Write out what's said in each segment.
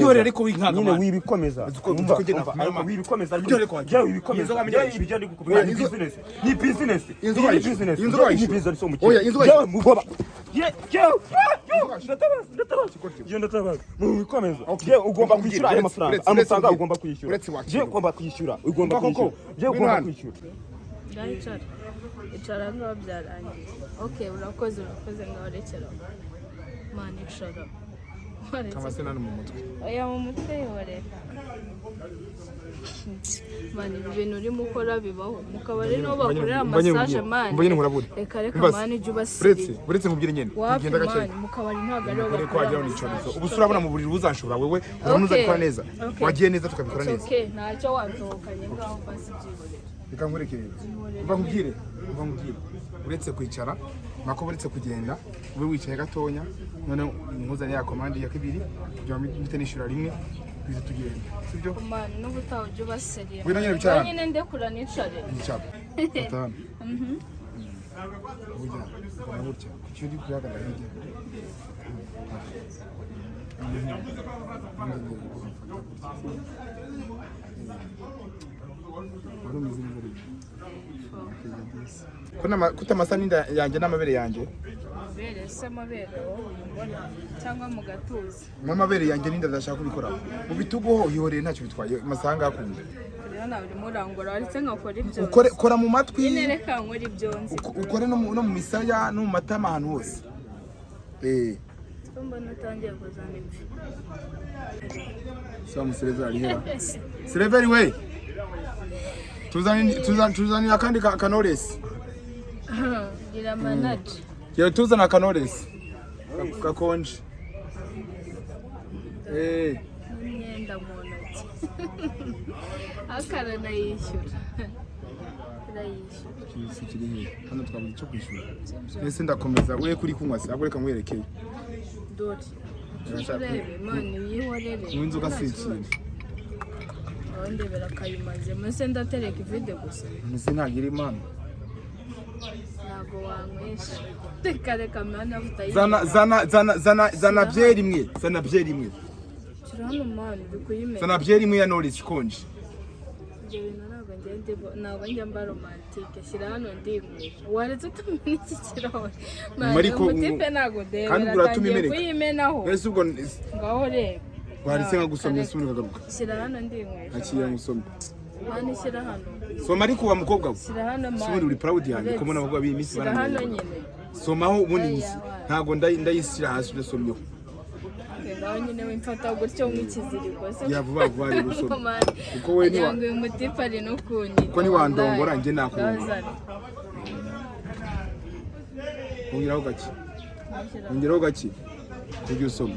Wibikomeza. Byihorere ariko winkanga, Nyine man. wibikomeza. Uzi ko ugenda Umva, kumara, ariko man. wibikomeza ariko. Byihorere kwa Jewe wibikomeza. Inzoga Jewe wamenyesha. ibyo ndi kukubwira ni business. Ni business. Inzoga Ni wayishyura. business. Inzoga Ni wayishyura. business umukire. Oya, inzoga Jewe wayishyura. mugoba. Jewe. Ndatabaza, ndatabaza. Jewe ndatabaza. Mubikomeza. Jewe ugomba kwishyura ayo mafaranga. Amafaranga ugomba kwishyura. Uretse wakira. Jewe ugomba kwishyura. Ugomba Umva koko. kwishyura. Jewe Ngwino ugomba hano. kwishyura. Ngaho icara, icara ngaho byarangiye. Ok, urakoze, urakoze, ngaho rekera. Mani, icara. Waretse. Kamase nani mu mutwe. Oya, mu mutwe yihorera. Mani, ibi bintu urimo ukora bibaho mu kabari niho bakorera massage, mani. Mbonye nkurabure. Reka, reka. Mbaze. Mani, jya Uretse ubasiriye. Uretse nkubwire nyene. Wapi? Tugenda gake. Mani, mu kabari ntabwo ariho Umugore ko bakorera wagira ngo ni icyorezo. massage. Ubu se urabona mu buriri uzanshobora wewe? Urabona uzabikora neza? Okay. Wagiye neza tukabikora It's neza. okay, ntacyo wansohokanye ngaho, basi byihorere. Reka nkwereke rero. Umva nkubwire, umva nkubwire. Uretse kwicara, nako uretse kugenda, ube wicaye gatonya, none nkuzane ya commande ya kabiri, kugira ngo mpite nishyura rimwe, duhite tugenda. Sibyo? Mani, n'ubutaha ujya ubaseriye. Ngwino nyine wicara hano. Nyine ndekura nicare. Yicara. Fata hano. Burya, ukora gutya. Kuki uri guhagarara hirya? Nanjye ngiye kugufata gutya. Wari umeze neza ariko. Ko kutamasa n'inda yanjye n'amabere yanjye. Amabere se? Amabere wowe mbona cyangwa mu gatuza? N'amabere yanjye n'inda ndashaka kubikoraho. Mu bitugu ho yihoreye, ntacyo bitwaye, amasaha ngakunda. Rero nawe urimo urangora, waretse nkakora ibyo Ukore, nzi. kora mu matwi. Nyine reka nkore ibyo nzi. Ukore no mu misaya no mu matama, ahantu hose. Ko mbona utangiye kuzana imvi? Sawa, musereveri arihera. Sereveri we, tuzanira akandi kanoresi. Gira manager. Yewe, tuzana akanoresi gakonje. N'imyenda mu ntoki, akaranayishyura, irayishyura. Kisi kiri hehe? Hano twabuze icyo kwishyura. Ese ndakomeza we kuri kunywa se? Ahubwo reka nkwerekeye. Dore. Urashaka Urebe, mani, uyihorere. Kunywa inzoga si ikintu. Aho ndebera akayimaze mbese, ndatereka ivide gusa. Mbese ntabwo irimo hano. Ntabwo wanywesha, reka, reka mani, avuta. Zana, zana, zana, zana, zana byeri imwe, zana byeri imwe. Shyira hano, mani, uri kuyimena. Zana byeri imwe ya Knowless ikonje. Ibyo bintu ntabwo njya ntabwo njya mba romantique. Shyira hano ndinywera, waretse utumena iki kirahure, mani. Umutipe ntabwo ndebera. Kandi ubwo uratuma Atangiye imeneka. kuyimenaho. Mbese ubwo Ngaho reba. Waretse nkagusomya Kareka. se ubundi ukagaruka? Shyira hano ndinywesha. Akira. Mani. Ngusome. Mani, shyira hano. Soma ariko, wa mukobwa we. Shyira hano, mani. Si ubundi uri proud yanjye ko mbona abakobwa b'iyi minsi Shyira hano barananiwe. nyine. Somaho ubundi. Aya, Nyisi wayo. ntabwo ndayishyira hasi udasomyeho. Okay, ngaho nyine wimfata gutyo nk'ikiziriko se. Ya, vuba vuba rero usome. Mani, Kuko we wagira ngo uyu mutipe ari no kunyita. Kuko niwandongora, Wallahi. njye nakurongora. Ngaho zana. Ongeraho gake. Shyira. Ongeraho gake ujye usoma.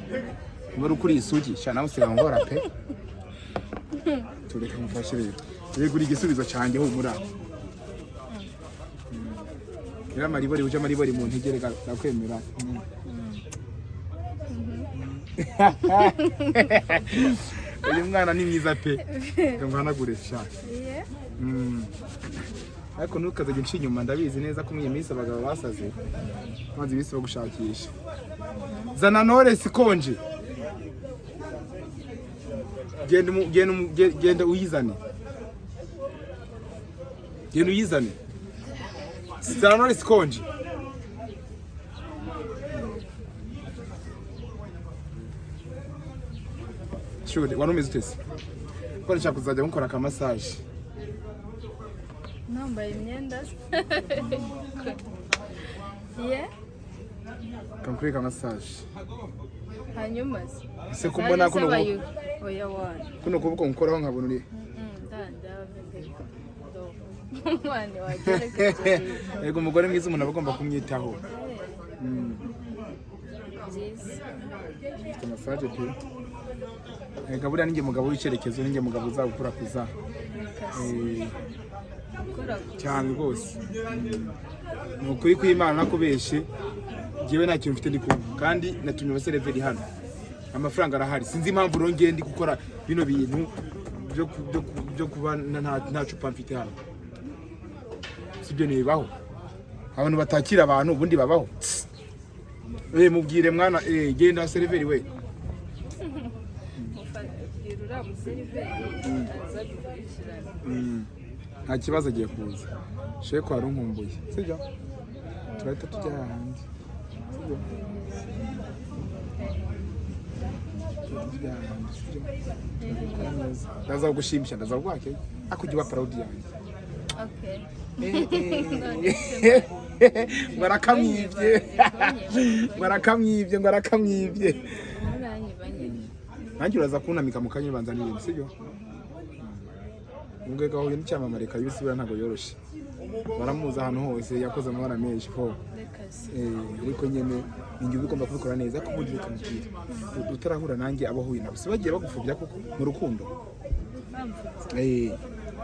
Niba uri kuri isugi sha, nawe usigaye ngora pe. Tureka mufashe rero. Yego, uri igisubizo cyanjye, humura. Rero amaribori uje, amaribori mu ntege, reka ndakwemera. Uyu mwana ni mwiza pe, reka nguhanagure sha. Iye. Ariko ntukazajya unca inyuma, ndabizi neza ko muri iyi minsi abagabo basaze, maze iminsi bagushakisha. Zana Knowless ikonje. Genda genda uyizane, genda uyizane. Zana Knowless ikonje. Sure, wari umeze ute se? Ko nshaka kuzajya mukora aka massage. Nambaye imyenda se? Ye. Kankureka massage. Hanyuma se? Ese ko mbona kuno Oya, wana. Kuno kuboko nkoraho nkabona uri Mani, wagereka ibyo bintu. Yego, umugore mwiza umuntu aba agomba kumwitaho. Byiza. Ufite massage pe. Ega buriya ninjye mugabo w'icyerekezo, ninjye mugabo uzagukurakuza. Eh, Gukora. Cyane rwose. Ni ukuri kw'Imana nakubeshe, njyewe nta kintu mfite ndi kunywa kandi natumye abasereveri hano, amafaranga arahari. Sinzi impamvu rero ndi gukora bino bintu byo kuba nta cupa mfite hano. Sibyo? Ntibibaho abantu batakira abantu ubundi babaho. Mubwire mwana, genda sereveri we. Mufate. Bwira uriya museriveri aza dukurikirane. Nta kibazo, agiye kuza. Sheko wari unkumbuye, sibyo? Turahita tujya hahandi, sibyo? Turahita tujya hahandi, sibyo? Turabikora neza, ndaza kugushimisha, ndaza kuguha keke, ariko ujye uba proud yanjye. Okay. Ngo arakamwibye, ngo arakamwibye, ngo arakamwibye. Uranyiba nyine. Nanjye uraza kuntamika mu kanya, ubanza n'ibintu, sibyo? Ubwo gahuye n'icyamamare kabisa, buriya ntabwo yoroshye, baramuzi ahantu hose, yakoze amabara menshi fo. Reka se. Ariko nyine ninjye uba ugomba kubikora neza. Ariko ubundi reka mubwire, utarahura nanjye, abo ahuye nabo si bagiye bagupfobya koko mu rukundo? Bamfubya?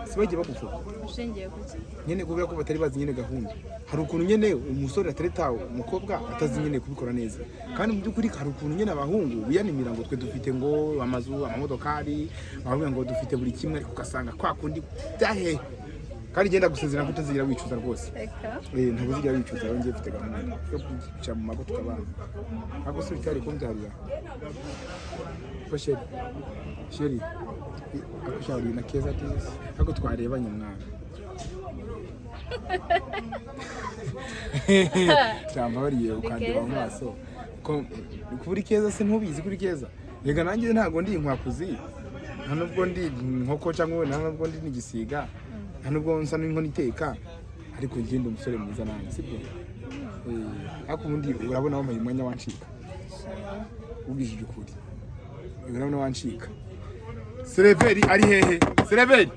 Si bagiye bagupfobya? Ushingiye ku ki? Nyine kubera ko batari bazi nyine gahunda. Hari ukuntu nyine umusore atereta umukobwa atazi nyine kubikora neza, kandi mu by'ukuri hari ukuntu nyine abahungu biyanimira ngo twe dufite ngo amazu, amamodokari, bavuga ngo dufite buri kimwe, ariko ugasanga kwa kundi byahehe. Kandi genda gusezerana ko utazigera wicuza rwose. Reka. Ntabwo uzigera wicuza. Rero ngiye mfite gahunda yo kwicara mu mago tukabana. Ntabwo se bitari kumbyarira ko chérie, chérie, ako shari na keza disi, ako twarebanye mwana. Cyambabariye ukandeba mu keza. maso ko kuri keza se ntubizi kuri keza. Reka nanjye ntabwo ndi inkwakuzi, nta nubwo ndi inkoko, cyangwa nta nubwo ndi n'igisiga, nta nubwo nsa n'inkono iteka, ariko njye ndi umusore mwiza nanjye, sibyo? Ariko ubundi urabona wampaye umwanya wancika, ubwishije ukuri, urabona wancika. Sereveri ari hehe? Sereveri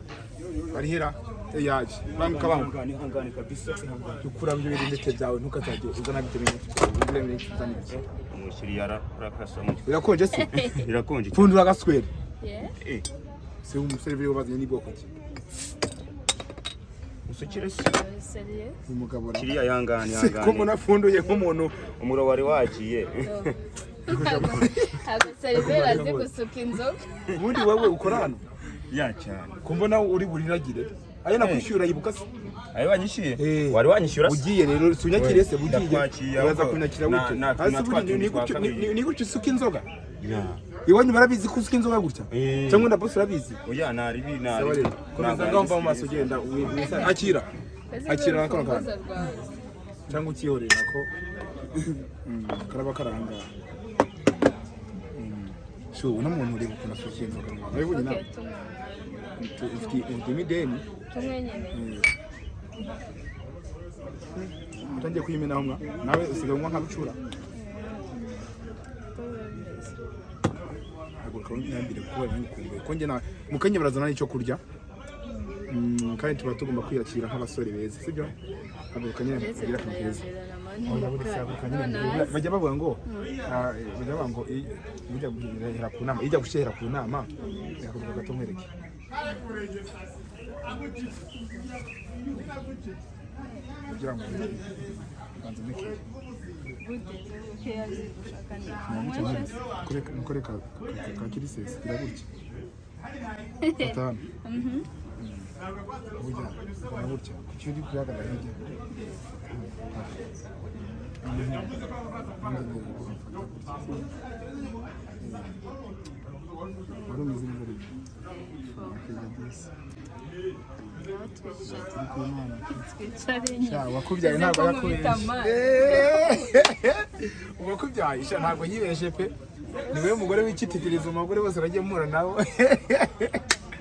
ari hera? Yaje, banguka, banguka. Ihangane, ihangane kabisa, ihangane. Ukura ibyo birindete byawe, ntukazajye uzana bitewe n'ibyo uzana ibiki. Umukiriya arakasa. Birakonje se? Birakonje. Pfundura agaswere. Yeah. Se umuseriveri wabazanye n'ibwoko ki? Usukire se. Seriye? Umugabo ra Kiriya, ihangane. Se ko Ihangane. mbona afunduye nk'umuntu? Umuriro wari wagiye. Ntabwo seriveri azi gusuka inzoga. Ubundi wowe ukora hano? Ya, cyane. Ko mbona uri buriragire ayo nakwishyura, yibuka se? Ayo wanyishyuye? Eh. Wari wanyishyura se? Ugiye rero si unyakire se bugiye? Ndakwakira, Uraza ahubwo kunyakira gute? na Hasi twa buriya tundi ni twa gutyo- kabiri. ni gutyo usuka inzoga? Ya. Iwanyu barabizi ko usuka inzoga gutya? Eh. Cyangwa na boss urabizi? Oya, naribi Sawa naribi. rero, komeza ngaho, mva mu maso, ugenda akira akira na kano kantu. Urufunguzo rwawe. Cyangwa ukihorera ko karaba karanga. Shu uno muntu ureba ukuntu asukiye inzoga, urabibonye nawe? Okay, tumwe. Ufite imideni. Tumwe nyine. Utangiye kuyimenaho mwa, nawe usigaye unywa nka bucura. Uko biba bimeze. Haguruka wihambire kuko bari ko njye na mu kanya barazana n'icyo kurya. Kandi tuba tugomba kwiyakira nk'abasore beza, sibyo? Haguruka nyine Ndetse kugira akantu keza. turayambirana mani. Oya, buretse haguruka nyine. None hasi. Bajya bavuga ngo bajya bavuga ngo ijya guhera ku nama, ijya gushehera ku nama. Haguruka gato nkwereke kugira ngo banze meke. Gute? Keya zigushaka ni. Unyweshe se? Mukore ka kirisesi gira gutya, fata hano burya, ukora gutya, kuki uri guhagarara hirya? Nanjye ngiye kugufata gutya. Wari umeze neza rero. Keza disi. Ngaho twicare. Uri ku Mana. Twicare nyine. Sha, uwakubyaye Uzi ntabwo ko nkubita yakubeshye. amazi. Uwakubyaye sha ntabwo yibeshe pe, ni wowe mugore w'icyitegererezo mu bagore bose nagiye mpura nabo.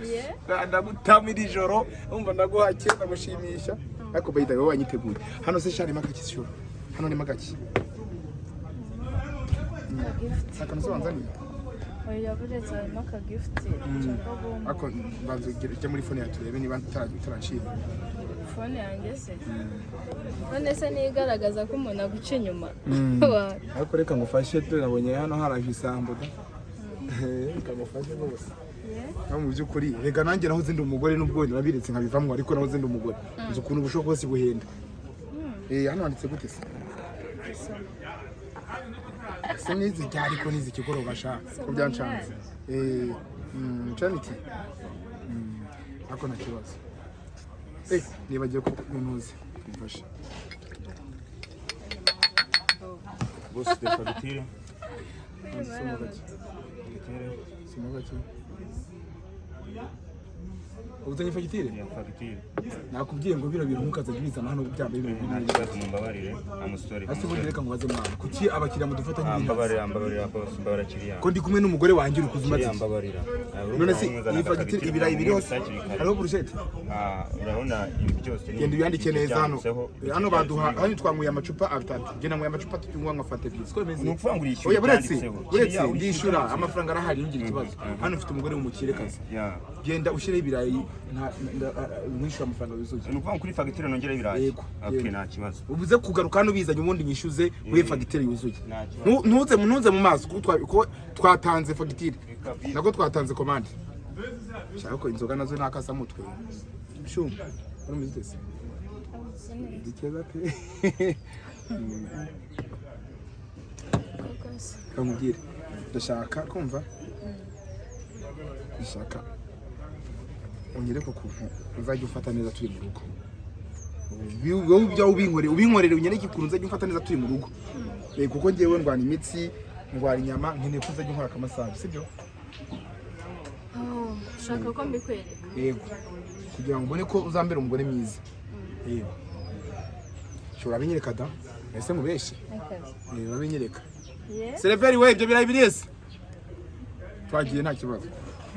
Yeah. Ndagutama iri joro, umva, ndaguhake, ndagushimisha. Ariko by the way wanyiteguye hano se sha, harimo agaki shura? Hano harimo agaki? Akantu se wanzaniye? Oya, buretse harimo akagifuti nshaka guha. Ariko mbanza ujye muri phone yawe turebe niba utarancira. Phone yanjye se? Phone se niyo igaragaza ko umuntu aguca inyuma? Ariko reka ngufashe, dore nabonye hano haraje isambo da. Reka ngufashe rwose. Naho mu by'ukuri reka nanjye nahoze ndi umugore, nubwo nabiretse nkabivamo, ariko nahoze ndi umugore, nzi ukuntu ubushobozi bwose buhenda. Hano handitse gute se? Se nize ryari ko nize ikigoroba sha, ko byancanze? Chaniti. Ariko nta kibazo. Nibagiwe ko ntuzi mfashe. Bose de fagitire. Soma gake. Fagitire. Ikinyobwa ki? Uzanye fagitire? Ya fagitire. Nakubwiye ngo bino bintu ntukazajya ubizana hano byambaye ibintu Nta binini. kibazo, mumbabarire. I'm sorry. Ase ubundi reka nkubaze mwana, kuki abakiriya mudufata nk'ibintu? Mbabarira, mbabarira boss, mbabarira kiriya. Ko ndi kumwe n'umugore wanjye, uri kuzuma Kiriya, iki? mbabarira. None se iyi fagitire, ibirayi biriho se? Hariho burushete? Ah, urabona ibi byose ni Genda ubyandike neza hano. byanditseho. Hano baduha, hano twanyweye amacupa atatu, genda nyweye amacupa atatu, nywa nka fanta ebyiri, siko bimeze? Ni ukuvuga ngo urishyura Oya, buretse ibyanditseho. buretse Kiriya urishyura ndishyura ibyanditseho. Amafaranga arahari, ntugire ikibazo. Hano mfite umugore w'umukire kazi. Genda ushyireho ibirayi, nkwishyura amafaranga yuzuye. Ni ukuvuga ngo kuri fagitire nongera ibirayi? Yego. Okay, Yego. nta kibazo. Ubuze kugaruka hano ubizanye, ubundi nyishyuze muri fagitire yuzuye. Nta kibazo. Ntuze mu maso kuko ko twatanze fagitire, nako twatanze komande. Shaka ko inzoga nazo nakasamutwe. Shum, wari umeze ute se? Dukeza pe. Koko se? Reka nkubwire, ndashaka kumva, ndashaka unyereke ukuntu uzajya ufata neza turi mu rugo. Wowe ibyawe ubinkorere, ubinkorere, unyereke ukuntu uzajya ufata neza turi mu rugo. Kuko ngewe ndwara imitsi, ndwara inyama, nkeneye ko uzajya unkora akamassage, sibyo? Oh, ushaka ko mbikwereka? Yego, kugira ngo ubone ko uzambera umugore mwiza. Yego, ushobora binyereka da, ese mubeshye? Akazi. Urabinyereka. Ye. Serveur we, ibyo birayi birese, twagiye, nta kibazo.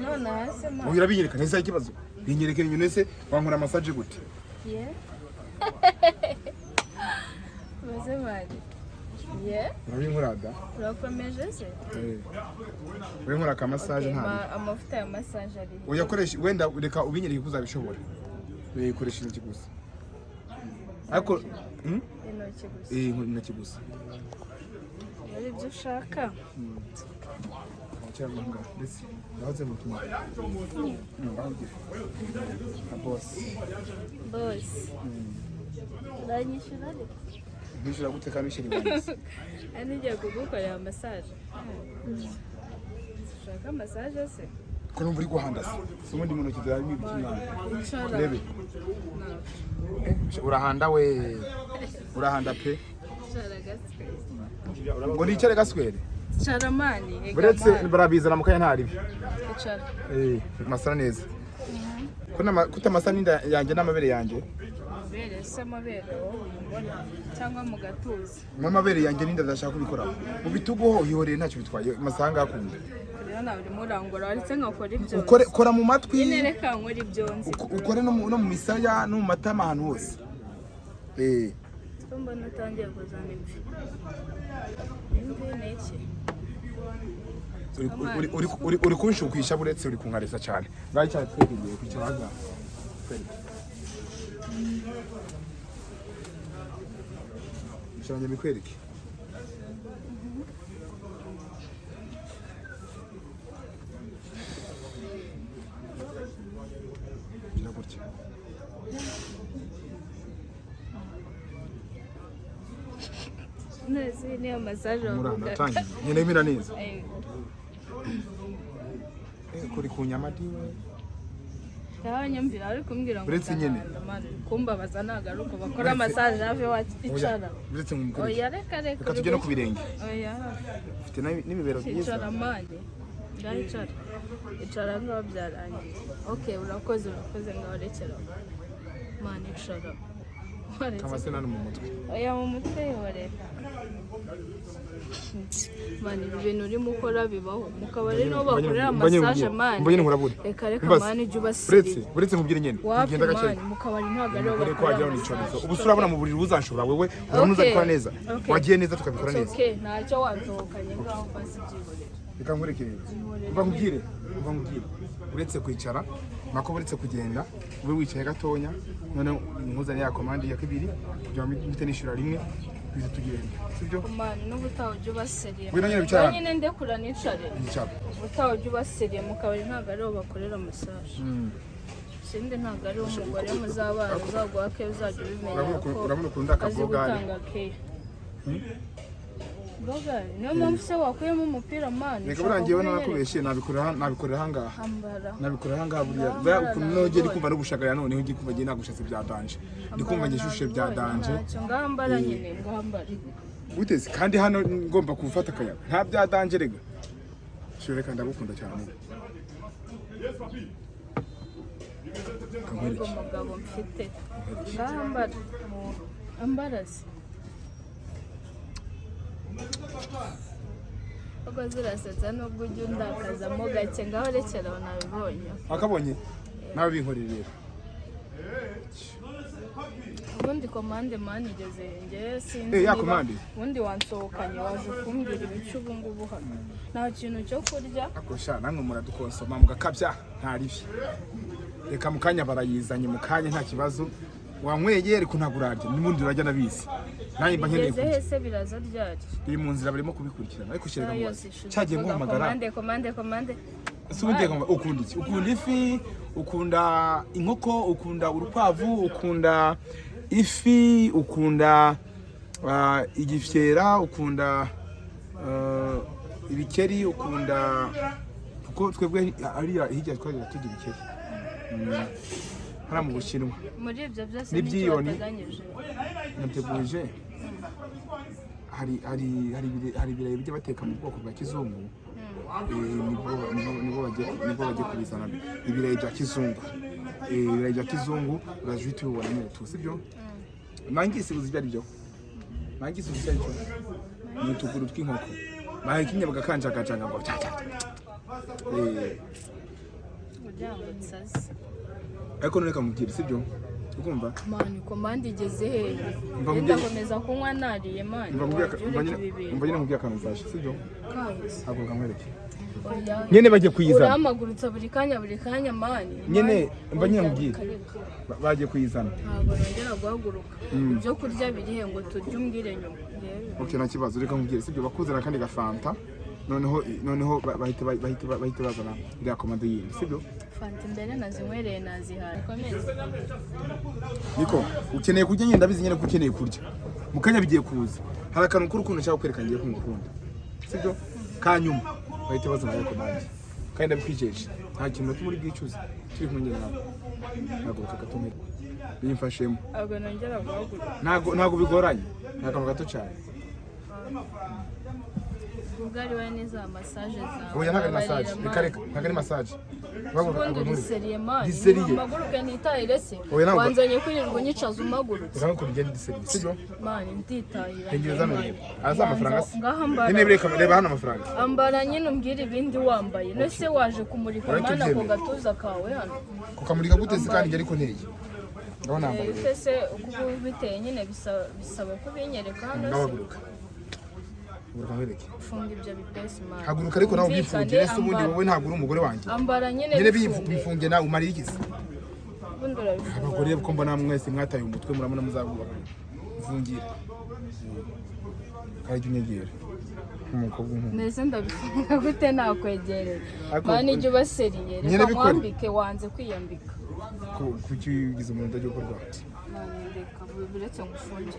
None hasi ma. Ubu urabinyereka neza, ikibazo binyereke inyuma. Ese wankora massage gute? Ye. Maze mari. Ye. Urabinkora da. Urakomeje se? Urabinkora akamassage. Okay, Nta amavuta ya massage ari he? Uyakoresha wenda, reka ubinyereke ko uzabishobora. Uyikoresha intoki gusa ariko, Intoki gusa. Eh, intoki gusa. Ari ibyo ushaka? Cyangwa ngaha ndetse ndahoze mu tumwe ngaho nka boss. Boss. Uranyishyura ariko? Nkwishyura gute kandi wishyura iwanjye? Ari ngiye kugukorera massage. Ushaka massage se? Ko numva uri guhanda se? Si ubundi mu ntoki zawe ni ibiki mwana? Icara. Urebe. Urahanda we, urahanda pe. Icara gaswe. Ngo nicare gaswere? Icara man. Ega Buretse man. barabizana mu kanya, ntaribi. Icara. Eh, masara neza ko kutamasa n'inda yanjye n'amabere yanjye. Amabere se, amabere wowe mbona cyangwa mu gatuza? N'amabere yanjye n'inda ndashaka kubikoraho. Mu bitugu ho hihoreye, ntacyo bitwaye, amasaha ngakunda. Rero nawe urimo urangora, waretse nkakora ibyo Ukore nzi. kora mu matwi. Nyine reka nkore ibyo nzi. Ukore no mu misaya no mu matama, ahantu hose. Ko mbona utangiye kuzana imvi, imvi ni iki? Uri kunshukisha, buretse uri kunkaresa cyane. Ngaho cyane twegereye kwicara aha ngaha. Twereke. Icara njye mbikwereke. Gira gutya. Neza, iyi niyo massage Murana wavugaga? natangiye nyine mira neza. Eh, Kuri ku nyama diwe. Ngaho nyumvira, ari kumbwira ngo Uretse nyine. ndahanda, man, uri kumbabaza, ntabwo ari uko bakora massage. Have icara. Uretse nk'umukuru. Oya, reka, reka. Reka tujye no ku birenge. Oya. Ufite n'ibibero byiza. Icara man, ngaho icara, icara ngaho, byarangiye. Okay, urakoze, urakoze, ngaho rekera man, icara. Waretse. Kamase nano mu mutwe. Oya, mu mutwe yihorera man. Ibi bintu urimo ukora bibaho mu kabari, niho bakorera massage man. Mbonye nkurabure. Reka, reka. Mbaze. Man, ujye Uretse ubasiriye. uretse nkubwire nyine. Wapi? Ugenda gake. Man, mu kabari ntabwo ariho Umugore ko bakorera wagira ngo ni icyorezo. massage. Ubu se urabona mu buriri uzanshobora wewe? Urabona uzabikora neza? Okay. Wagiye neza tukabikora It's neza. okay, ntacyo, wansohokanye ngaho basi, byihorere. Reka nkwereke rero. Umva nkubwire, umva nkubwire. Uretse kwicara, nako uretse kugenda, ube wicaye gatonya, noneho nkuzane ya komande ya kabiri kugira ngo mpite nishyura rimwe, duhite tugenda. Sibyo? Man, n'ubutaha ujye ubaseriye. Ngwino nyine wicara. Nyine ndekura nicare. Yicara. Ubutaha ujye ubaseriye, mu kabari ntabwo ariho bakorera massage. Ikindi, ntabwo ari umugore muzabana uzaguha ke, uzajya ubimenya Urabona ko urabona ukuntu ndi azi akabogari. gutanga care. Bogari, niyo mpamvu se wakuyemo umupira man? Reka buriya njyewe narakubeshye, nabikorera ahangaha. Ambara. Nabikorera ahangaha buriya. Ambara. Buriya ukuntu nongeye ndi kumva no gushagarira, noneho ngiye kumva ngiye nagushatse bya danger. Ndi kumva ngishushe bya danger. Ntacyo, ngambara nyine, ngambara. Guteze kandi hano ngomba gufata akayaga. Nta bya danger rega. Shore, reka ndagukunda cyane. Mbega umugabo mfite! Ngaho ambara, ambara se. Ubwo zirasetsa nubwo ujya undakazamo gake. Ngaho rekera aho, nabibonye. Wakabonye nawe, binkorere rero. Ubundi komande man igeze njye sinzi Eh, ya niba komande? Ubundi wansohokanye waje kumbwira ibice ubu ngubu hano nta kintu cyo kurya. Ako sha, namwe muradukonsoma mugakabya. Nta ribi, reka mu kanya barayizanye, mu kanya nta kibazo. Wanyweye ariko ntabwo urarya, n'ubundi urarya nabizi, nanjye mba nkeneye Bigeze kurya. hese? Biraza ryari? Biri mu nzira, barimo kubikurikirana, ariko shyira Isaha mubaze yose ishize cyagiye uvuga nguhamagara. Komande, komande, komande. Si ubundi ukunda iki? Ukunda ifi, ukunda inkoko, ukunda urukwavu, ukunda ifi, ukunda igifyera, ukunda ibikeri, ukunda kuko twebwe hariya hirya twajyaga turya ibikeri. Hariya mu Bushinwa. Muri ibyo byose n'icyo N'ibyiyoni. wateganyije? Nateguje, hari ibirayi bijya bateka mu bwoko bwa kizungu. Nibwo bagiye kubizana, ibirayi bya kizungu. Ibirayi bya kizungu uraje uhita ubibona nyine tu, sibyo? Nangisi uzi ibyo ari byo? Nangisi uzi ibyo ari byo? Ni utuguru tw'inkoko bahekenye bagakanjagajanga ngo cya cya cya. Kugira ngo nsaze. Ariko none kamubwira, sibyo? Ukumva? Man, komande igeze hehe? Mva mubyeyi. Ndakomeza kunywa nariye, man. Umva nkubwire Wajya umva ureka nyine ibi bintu. Umva nyine nkubwire akantu mfashe, sibyo? Kahise. Haguruka nkwereke. Oya. Nyine bagiye kuyizana. Urampagurutsa buri kanya, buri kanya, man. Nyine, Man, mva nyine oya, nkubwire. reka, reka. Bagiye kuyizana. Ntabwo nongera guhaguruka. Ibyo kurya biri he ngo turye? Umbwire nyuma. Ngewe. Okay, nta kibazo, reka nkubwire, sibyo? Bakuzana akandi gafanta, noneho bahita bazana iriya komande yindi, sibyo? Fanta imbere nazinywereye, nazihaye, komeza. Niko ukeneye kurya nyine, ndabizi nyine ko ukeneye kurya. Mu kanya bigiye kuza. Hari akantu k'urukundo nshaka kukwereka, ngiye kumukunda, sibyo? Kanyuma bahita bazana iriya komande, kandi ndabikwijeje nta kintu na kimwe uri bwicuze turi kumwe njye nawe. Haguruka gato nkwereke, bimfashemo. Ntabwo nongera guhaguruka. Ntabwo bigoranye, ni akantu gato cyane. Ubwo ari wowe n'iza massage zawe. Oya, ntabwo ari massage. Babarira, Reka man. reka, ntabwo ari massage. Ubundi uri sérieux, man? Ndi sérieux. Mpaguruke nitahire se? Oya, ntabwo- Wanzanye kwirirwa unyicaza umagurutse. Reka nkuko bigenda, ndi sérieux, sibyo? Man, nditahira. Hengereza hano reba, aya si amafaranga se? Ngaho ambara. Nyine reka, reba hano amafaranga. Ambara nyine, umbwire ibindi wambaye. None se waje kumurika Urahita man ako ubyemera. gatuza kawe hano? Kukamurika gute se kandi njye ariko nteye? Ndabona nambaye. Ute se? Uko uba biteye nyine bisaba kubinyereka hano se? Ngahaguruka, haguruka nkwereke. Funga ibyo bipesi, man. Haguruka ariko nawe. Humvikane, Ubifungire se ubundi? ambara. Wowe ntabwo uri umugore wanjye. Ambara nyine. Nyine bifunge. bifunge nawe umariye iki se? Ubundi urabifungura. Abagore ko mbona mwese mwataye umutwe, murabona muzabubaka. Mfungira kajya unyegera nk'umukobwa unkunda. Mbese ndabifunga gute nakwegereye? Ariko- Man, ijya uba sérieux. Nyine Reka bikore. nkwambike, wanze kwiyambika. Kuki wigize umuntu utajya ukorwa? Man, reka, buretse ngufungire.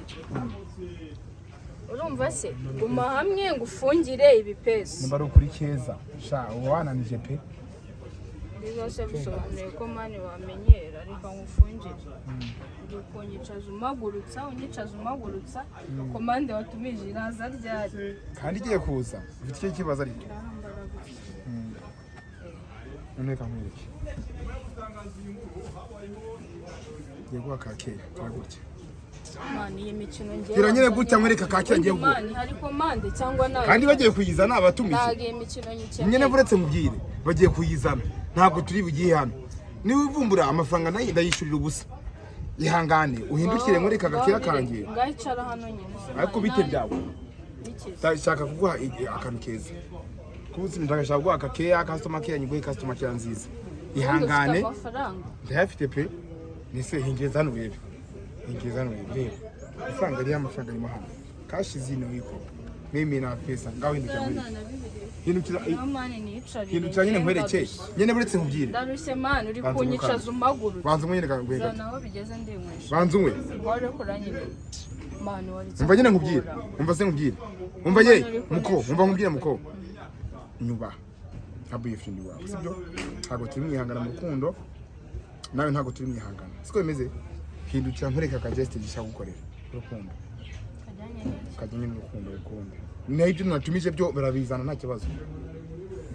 Urumva se? Guma hamwe ngufungire ibipesi. Nimba ari ukuri keza sha, uba wananije pe. Zose bisobanuye ko, man, wamenyera. Reka ngufungire. Uri kunyicaza umagurutsa, unyicaza umagurutsa. Komande watumije iraza ryari? Kandi igiye kuza, ufite icyo kibazo ariko. None reka nkwereke, ngiye guha ka kera karagutya. Man, iyi mikino ngewe Gira nyine gutya nkwereka ka kera ngiye guha. Man, hari komande cyangwa nayo? Kandi bagiye kuyizana, abatumije. Ntabwo iyi mikino nyikeneye. Nyine buretse nkubwire, bagiye kuyizana, ntabwo turi bugiye hano. Niba uvumbura amafaranga nayo ndayishyurira ubusa. Ihangane uhindukire nkwereka agakira kanjye. Ngaho icara hano nyine se, Ariko man, bite byawe? Bikize. Ndashaka kuguha akantu keza kubuzi, ndashaka kuguha akakeya customer care, nyiguhe customer care nziza. Ihangane. Ufite amafaranga? Ndayafite pe. Nese hingeza hano urebe, hingeza hano urebe, reba amafaranga ariyo, amafaranga arimo hano, cash zino iko mimi na pesa. Ngaho hindukira Nta nkwereke. na bibiri. Hindukira. Naho man niyicarire. Hindukira nyine nkwereke. Nyine buretse nkubwire. Ndarushye, man, uri Banza kunyicaza umukanda. umagurutse. Banza unywe, nyine nguhe gato. Zana aho bigeze, ndinywesha. Banza unywe. Wari kuranyine, man, waretse Umva nyine nkubwire. kukura. Umva se nkubwire, umva ye muko, umva nkubwire muko, nyubaha nka boyfriend wawe, sibyo? Ntabwo turi mwihangana mu rukundo nawe, ntabwo turi mwihangana, siko bimeze? Hindukira nkwereka aka geste gishaka gukorera urukundo. Kajyanye n'iki? Kajyanye n'urukundo rukundo. Naho ibyo natumije byo barabizana, nta kibazo.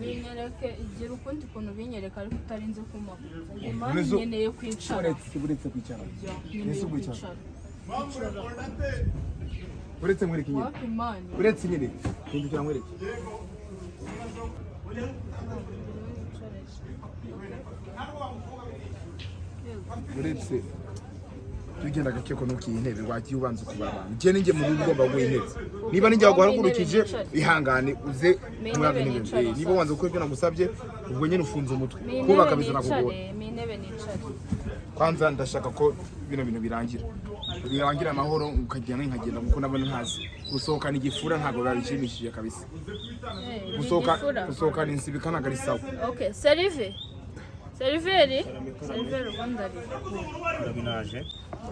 Binyereke, igira ukundi kuntu binyereka ariko utarinze kumpagurutsa. Njye man, Uretse- nkeneye kwicara. Uretse kwicara. Ya, nkeneye Ese kwicara. kwicara. Uretse nkwereke nyine. Wapi man. Uretse nyine, hindukira nkwereke. Nicare. Uretse ugenda gake ko ntukiye intebe, wagiye ubanza ukubara abantu. Njye ninjye mu rugo ugomba guha intebe. Niba ninjye waguhagurukije, ihangane uze Mu muri intebe intebe. nicare. Niba wanze gukora ibyo nagusabye, ubwo nyine ufunze umutwe. Mu Kubaka intebe bizanakugora. nicare, mu intebe nicare. Kwanza ndashaka ko bino bintu birangira amahoro, ukagenda nkagenda, kuko nabona ntazi gusohokana igifura, ntabwo biba bishimishije kabisa. Eh, Gusohoka igifura. gusohokana insibika ntabwo ari sawa. Okay, serive. Seriveri. Seriveri ubundi ari. Ndabinaje.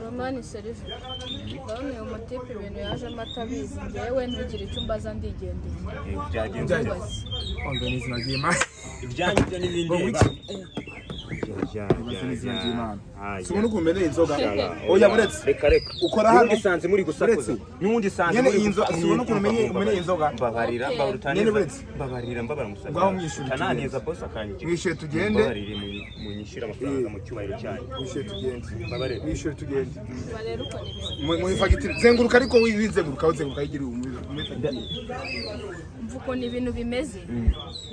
Romani serive. Ndabona uyu mutipe ibintu yajemo atabizi. Njyewe ntugira icyo umbaza, ndigendeye. Byagenze Byagenze. Ntubaze. Kwanza ni izina ry'Imana. Ibyanyu byo n'ibindi. Ngo wiki? Ibaze n'izina ry'Imana. Si ubona ukuntu umeneye inzoga? Oya, buretse. Reka, reka. Ukora hano. N'ubundi sanze muri gusakuza. Buretse. N'ubundi sanze Nyene muri iyi nzo- si ubona ukuntu umeneye inzoga? Mbabarira, Okay. mbabarira utaneza. Nyene buretse. Mbabarira, mbabara musabye. Ngaho mwishyure Utananeza tugende. boss akanyica. Mwishyure tugende. Mbabarire, munyishyure amafaranga mu cyubahiro cyanyu. Wishyure tugende. Mbabarire. Wishyure tugende. Ba rero ukuntu ibintu Muri fagitire zenguruka, ariko wizenguruka, uzenguruka yigira muri fagitire. Mva ukuntu ibintu bimeze.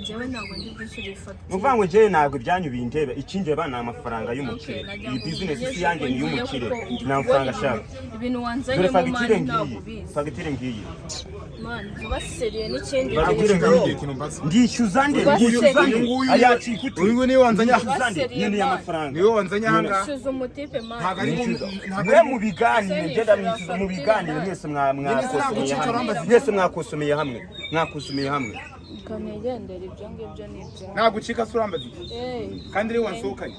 Njyewe ntabwo ndi bwishyure iyi fagitire. Ni ukuvuga ngo njyewe ntabwo ibyanyu bindeba, ikindeba ni amafaranga y'umukire. Okay, nagira Iyi ngo business si nkumenyeshe iyanjye, ko ni ngiye iy'umukire. kuko ndi Nta mafaranga kubona ashaka. ibintu Dore wanzanyemo fagitire man, ntabwo ngiyi, ubizi. fagitire ngiyi. Man, vuba seriye n'ikindi. Fagitire Ntabwo ngiyi. ugiye ikintu mbaza. Ndishyuza nde? Uyu- Ndishyuza nde? uyu nguyu- Ayacika ute? Uyu nguyu niwe wanzanye aha. Ndishyuza nde? Baseriye, Nkeneye man. amafaranga. Niwe wanzanye aha ngaha. Shyuza umutipe man. Ntabwo ari ntabwo Mwe ari mubiganire, Seni, ngenda yishyura mwishyuza fagitire mubiganire nawe. mwese mwakosomeye Nyine hamwe. urambaza. Mwese mwakosomeye hamwe, mwakosomeye hamwe. Kanigendera, ibyo ngibyo ni ibyawe. Ntabwo ucika se, urambaza iki? Eh, Kandi ariwe wansohokanye.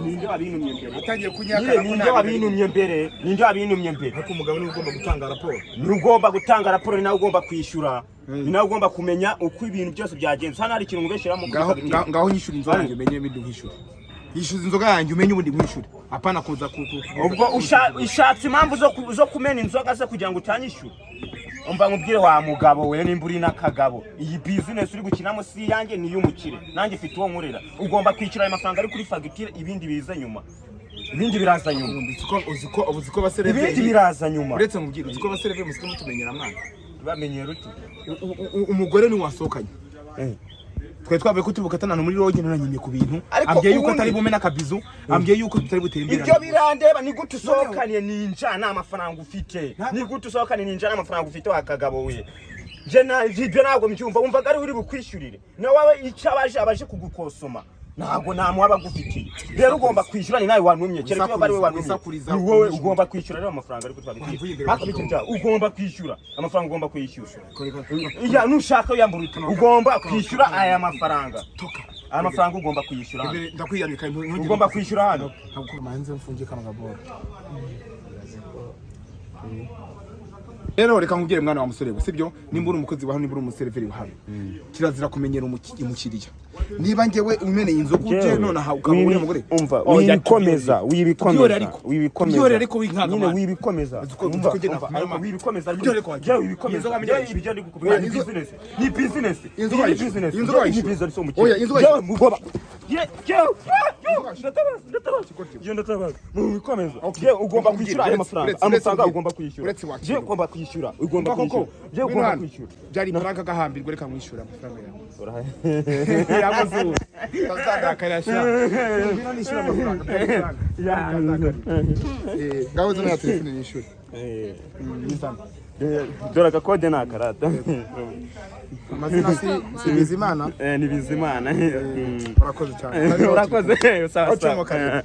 Ninde wabintumye mbere? Utangiye Nyine kunyakara ko ninde nta wabintumye mbere? Ninde wabintumye mbere? Ariko umugabo niwe ugomba gutanga raporo. Ni ugomba gutanga raporo, ni nawe ugomba kwishyura, ni nawe ugomba kumenya uko ibintu byose byagenze. Hano hari ikintu mubeshyiramo kuri Ngaho fagitire. ngaho nyishyura inzoga yanjye umenye ibindi nkwishyure. Yishyuza inzoga yanjye umenye ubundi nkwishyure. Apana kuza Ubwo ushatse impamvu zo kumena inzoga ze kugira ngo utanyishyure. Umva nkubwire wa mugabo we, nimba uri n'akagabo, iyi business uri gukinamo si iyanjye, ni iy'umukire. Nanjye mfite uwo nkorera. Ugomba kwishyura ayo mafaranga ari kuri fagitire, ibindi biza nyuma, ibindi biraza nyuma. Uzi ko abaseriveri Ibindi biraza nyuma. Uretse mubwire, uzi ko abaseriveri musike mutumenyera mwana. Bamenyera uti? Umugore ni wasohokanye. Twari twavuye ko turi bukatana muri lodge, none ku bintu. Ariko Ambwiye yuko ubundi- atari bume n'akabizu, ambwiye yuko tutari butere imbere. Ibyo birandeba. Ni gute usohokanye ninja nta mafaranga ufite? Ni gute usohokanye ninja nta mafaranga ufite wa kagabo we? Nje na ibyo ntabwo mbyumva. Wumvaga ari uri bukwishyurire nawe? Icyo abaje kugukosoma, ntabwo nta muhaba agufitiye. Rero ugomba kwishyura, ni nawe wantumye, kereka niba ari wowe wantumye. Wisakuriza, Ni wowe wishyura. ugomba kwishyura rero amafaranga ari kuri Wamvuye fagitire. imbere. Ariko bityo byawe, ugomba kwishyura amafaranga, ugomba kwishyura. Iya nushaka uyambura ute, ugomba kwishyura aya mafaranga. Toka. Aya mafaranga ugomba kwishyura hano. Imbere ndakwiyamika ntugire. Ugomba kwishyura hano. Ntabwo manze mfunge kano gaboro. Rero reka nkubwire mwana wa musore we, sibyo? Nimba uri umukozi wa hano, nimba uri umuseriveri wa hano, kirazira kumenyera umukiriya. Niba njyewe umeneye inzoga uje Jewe, nonaha ukaba uri umugore. Umva, Oya, wibikomeza, wibikomeza. Tubyihorere ariko. Wibikomeza. Tubyihorere ariko winkaga, Nyine man. wibikomeza. Uzi Umva, ko ngenda umva, kumara ariko man. wibikomeza ariko. Tubyihorere kwa Jewe wibikomeza. Inzoga Jewe wamenye. ibyo ndi kukubwira ni business, ni business. Inzoga Iyi ni wayishyura. business. Inzoga Jewe, wayishyura. ni business umukire. Oya, inzoga Jewe wayishyura. mugomba. Jewe, ndatabaza, ndatabaza. Jewe ndatabaza. Mubikomeza. Okay. Jewe ugomba Uretse, kwishyura ayo mafaranga. uretse, Amafaranga uretse, ugomba kwishyura. uretse wakira. Jewe ugomba kwishyura, ugomba Koko, kwishyura. Jewe ngwino ugomba hano. kwishyura. Byari ifaranga agahambirwa, reka mwishyura amafaranga yawe. Yabuze ubu. Utazandakarira sha. Ngwino nishyure amafaranga, byari ifaranga. Utazandakarira. Ngaho zana ya telefone nishyure. Nizana. Dore agakode ni akarata. Amazina si Bizimana. Ni Bizimana. Urakoze cyane. Urakoze, sawa Ocamo sawa. kabiri.